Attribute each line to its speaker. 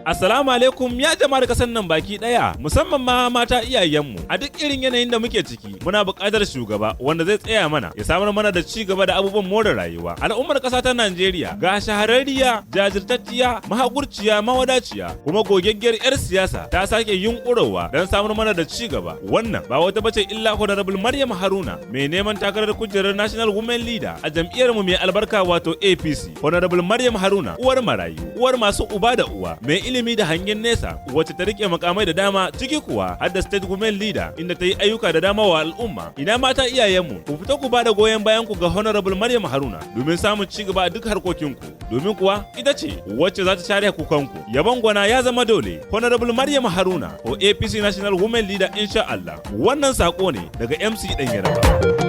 Speaker 1: Assalamu alaikum ya jama'ar kasar nan baki daya, musamman ma mata iyayenmu. A duk irin yanayin da muke ciki, muna buƙatar shugaba wanda zai tsaya mana, ya samar mana da ci gaba da abubuwan more rayuwa. Al'ummar ƙasa ta Najeriya, ga shahararriya, jajirtacciya, mahaƙurciya, mawadaciya, kuma gogaggiyar 'yar siyasa ta sake yunƙurowa don samar mana da ci gaba. Wannan ba wata bace illa Honorable Maryam Haruna, mai neman takarar kujerar National Women Leader a jam'iyyar mu mai albarka, wato APC. Honorable Maryam Haruna, uwar marayu, uwar masu uba da uwa, mai ilimi da hangen nesa, wacce ta rike mukamai da dama, ciki kuwa har da State Women Leader, inda ta yi ayyuka da dama wa al'umma. Ina mata iyayenmu, ku fita ku bada goyon bayan ku ga Honorable Maryam Haruna domin samun ci gaba a duk harkokinku, domin kuwa ita ce wacce za ta share kukanku. Yabon gwana ya zama dole. Honorable Maryam Haruna for APC National Women Leader, insha Allah. Wannan sako ne daga MC Dan Yaraba.